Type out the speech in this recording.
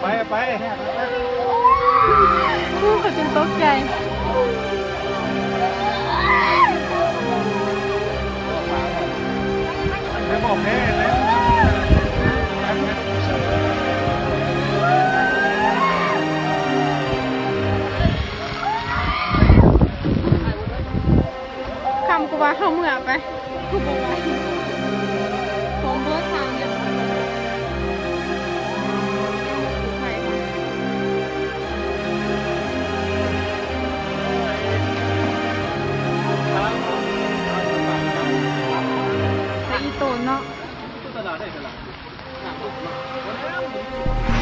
ໄປ ໄປ ໂອ້ ຂ້ອຍຈົນຕົກໃຈ ໄປບອກແມ່ນະ. ຄ່ຳກວ່າເຮົາເມືອໄປ ຄືບໍ່ໄຫວ ຂອງເບີດທາງນີ້ ໄປ ໄປອີໂຕນເນາະ.